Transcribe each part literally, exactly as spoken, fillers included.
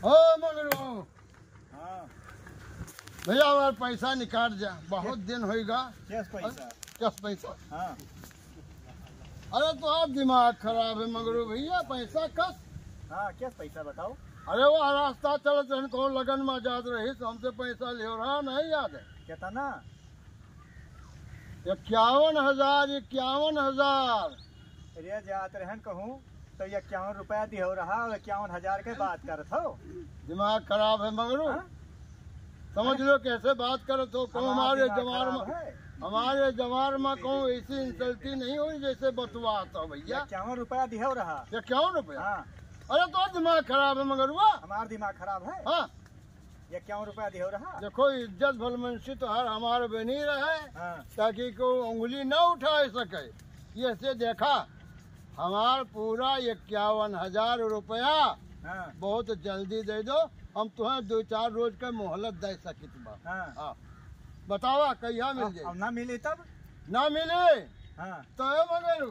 ओ मंगरू। हाँ। भैया, हमार पैसा निकाल जा, बहुत दिन होइगा। कैस पैसा? कैस पैसा? हाँ। अरे, तो आप दिमाग खराब है मंगरू भैया, पैसा कस। हाँ, कैस पैसा बताओ? अरे, वो रास्ता चलत रहन, कौन लगन में जात रही, तो हमसे पैसा लियो रहा, नहीं याद है? कितना? इक्यावन हजार, इक्यावन हजार। अरे, जात रहन कहूँ, तो इक्यावन रुपया दिहो रहा और इक्यावन हजार के बात करत हो। दिमाग खराब है मंगरू। हाँ? समझ लो कैसे बात करत हो। कहूँ हमार हमारे दिमाग जवार खराब में, है। हमारे जवार में कहूँ ऐसी इंसल्टी नहीं हुई जैसे बतुआत हो भैया। इक्यावन रुपया दिहो रहा। इक्यावन रुपया? हाँ। अरे तो दिमाग खराब है मंगरुआ। हमार दिमाग खराब है। हाँ। इक्यावन रुपया दिहो रहा। देखो, इज्जत भलमनसी तो हर हमार बनी रहे, हाँ। ताकि कोई उंगली न उठा सके। ये से देखा, हमार पूरा इक्यावन हजार रुपया हाँ। बहुत जल्दी दे दो, हम तुम्हें दो चार रोज के मोहलत दे सकित बा। हाँ। हाँ। बतावा, कहिया मिल अब, जाई? अब ना मिली तब? ना मिली? हाँ। तो ए मंगरू,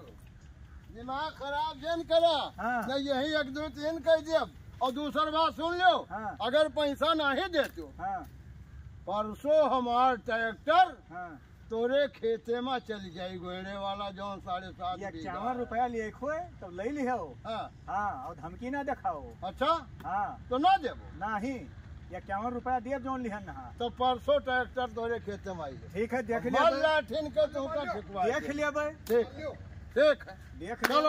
दिमाग खराब जन करा, हाँ। नहीं यही एक दो तीन कह देब। और दूसर बात सुन लो, हाँ। अगर पैसा नहीं देते हो, हाँ। परसों हमार ट्रैक्टर हाँ। तोरे खेते में चल जाई, गोयड़े वाला जौन साढ़े सात ये बीघा इक्यावन है। रुपया लिए खोए तो ले लिहो। हाँ। हाँ, और धमकी ना दिखाओ। अच्छा? हाँ। तो ना देबो? नहीं, ये इक्यावन रुपया दिए जौन लिहन ना। तो परसों ट्रैक्टर तोरे खेते में आई। ठीक है, देख लिया मर भाई। लाठिन के तो का ठिकवा देख दे। लिया भाई। ठीक, ठीक है। देख लिया। चलो।